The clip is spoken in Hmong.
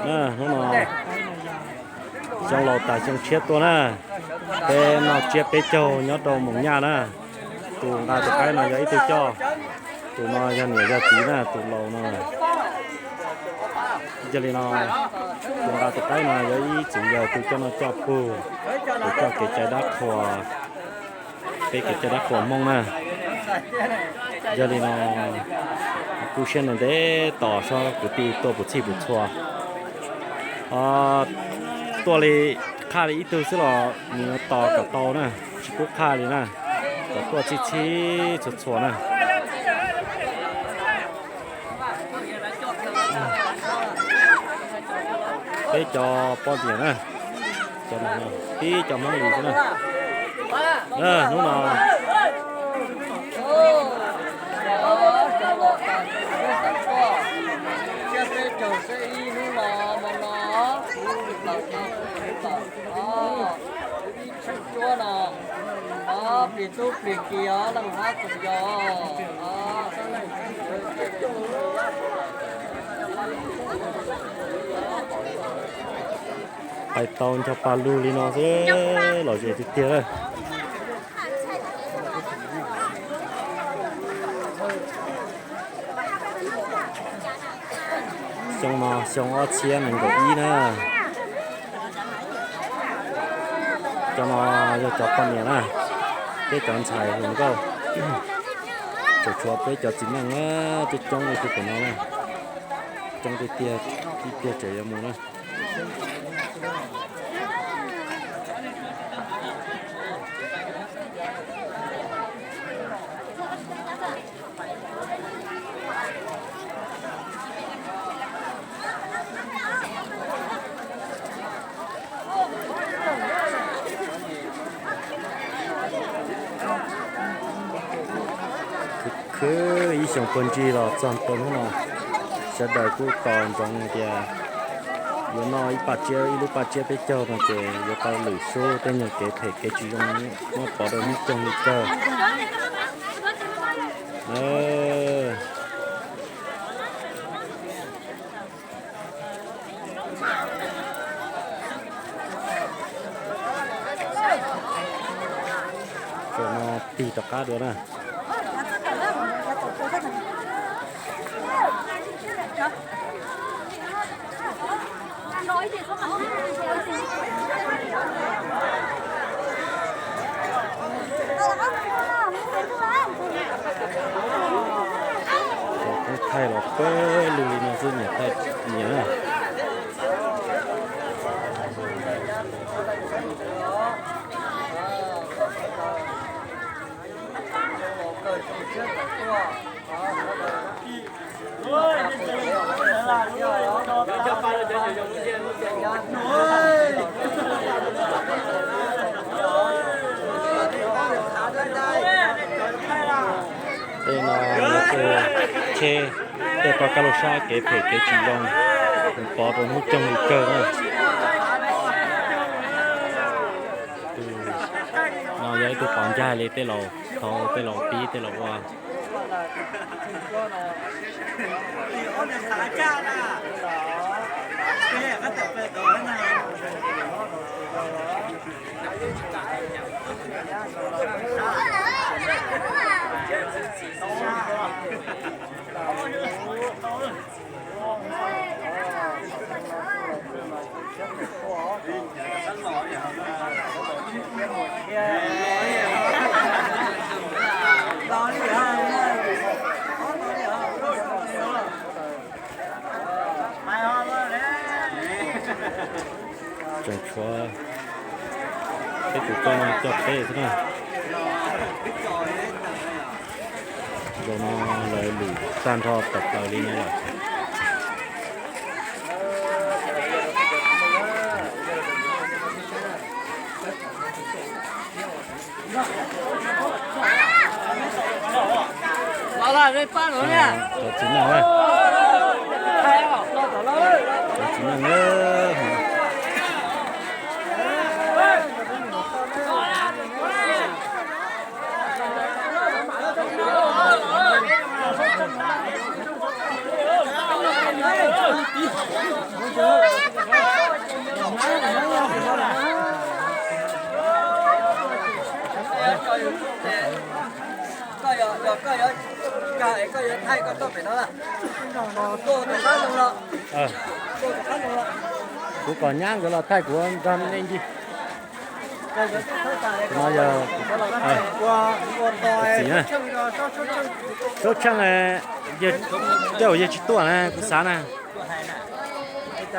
Hnub no xyoo laus tas xyoo tshiab tuaj na, peb noj tsiab peb caug nyob rau Moos Nyaj na. Tus nqa tus qaib no yog ib tug coj, tus no yog niam yog txiv na, tus laus no. Yog li no, tus nqa tus qaib no yog ib txwm yog tus coj noj coj pug, tus coj kev cai dab qhuas, peb kev cai dab qhuas Hmoob na. Yog li no, kuj siab ntev ntev tos saib kwv tij tuaj puas txhij puas txhua. Tuaj li qhaj li ib tug xwb los nws tos kom tau na, tsis pub qhaj li na, kom tuaj txhij txhij txhua txhua na. Peb cov poj niam na, cov no tib cov Hmoob Lis xwb na. Hnub no pais tau ncho pa lug li no xwb, lom zem tiag tiag lawm. Xyoo no xyoo ob txhiab nees nkaum ib na. Cov no yog cov poj niam na, peb cov ntxhais hluas nkauj, tseem tshuav peb cov txiv neej na, coob coob li tus pem no na, coob tiag tiag, ib pliag tseem yuav mus na. Khwv ib xyoos puag ncig los txog rau hnub no, sawv daws kuj tos ntsoov hais tias yuav noj ib paj tsiab, ib lub paj tsiab peb caug no ces yuav tau lwm sub tej nyuag kev phem kev tsis zoo muab pov rau hnub coog li kawg. Cov no tig rov qab dua na. Thaij los pawg lug li no xwb, nyias thaij nyias na. Tej no yog tej tsheb, tej pab kab laug sab kev phem kev tsis zoo, pov rau hnub coog li kawg na. No yog ib tug pov ncag li tej laus thaud tej laus pib tej laus ua. Tseem tshuav peb tus koj no coj peb xwb na. Zaum no lawv lwm tag nrho tawm plaws li no lawm. Cov txiv neej na, cov txiv neej na. Koj yuav, koj yuav, koj yuav thaij koj tuaj pem no, tuaj tus qab no los, kuv kom nyab nkawd los thaij kuv nrog nej ncig. No yog txiv na, Suab Tsheej, tej zaum yawg tsis tuaj na kuv xav na.